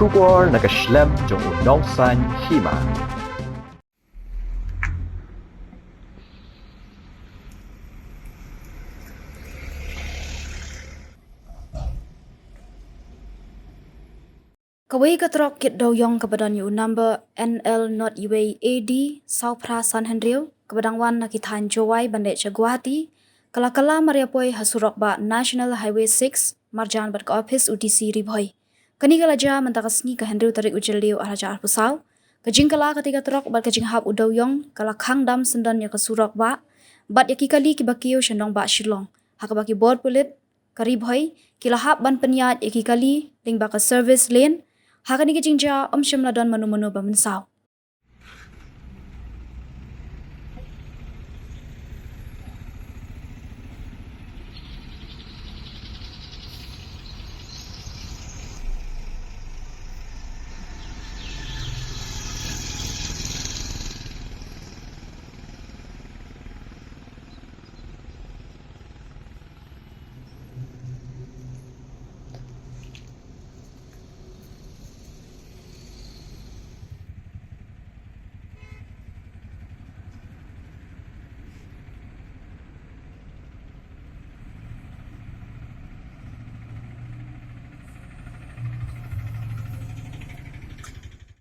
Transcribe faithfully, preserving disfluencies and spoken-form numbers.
Khubor na ka shlem jong u nongsaiñ hima. Kawei ka trok kit dewïong kaba don ïa u number N L not iwei A D saw phra san hynriew kaba dang wan na ki thaiñ Jowai ban leit sha Guwahati, ka la kylla mar ïa poi ha surok bah National Highway six marjan bad ka ophis u D C Ri Bhoi. Kane ka la jia mynta ka sngi ka hynriew tarik u Jylliew ar hajar arphew saw. Ka jingkylla kata ka trok bad ka jinghap u dewïong ka la khang dam syndon ïa ka surok bah bad ïa ki kali kiba kiew sha nongbah Shillong, ha kaba ki bor pulit ka Ri Bhoi ki la hap ban pynïaid ïa ki kali lyngba ka service lane. Ha kane ka jingjia ym shym la don mano mano ba mynsaw.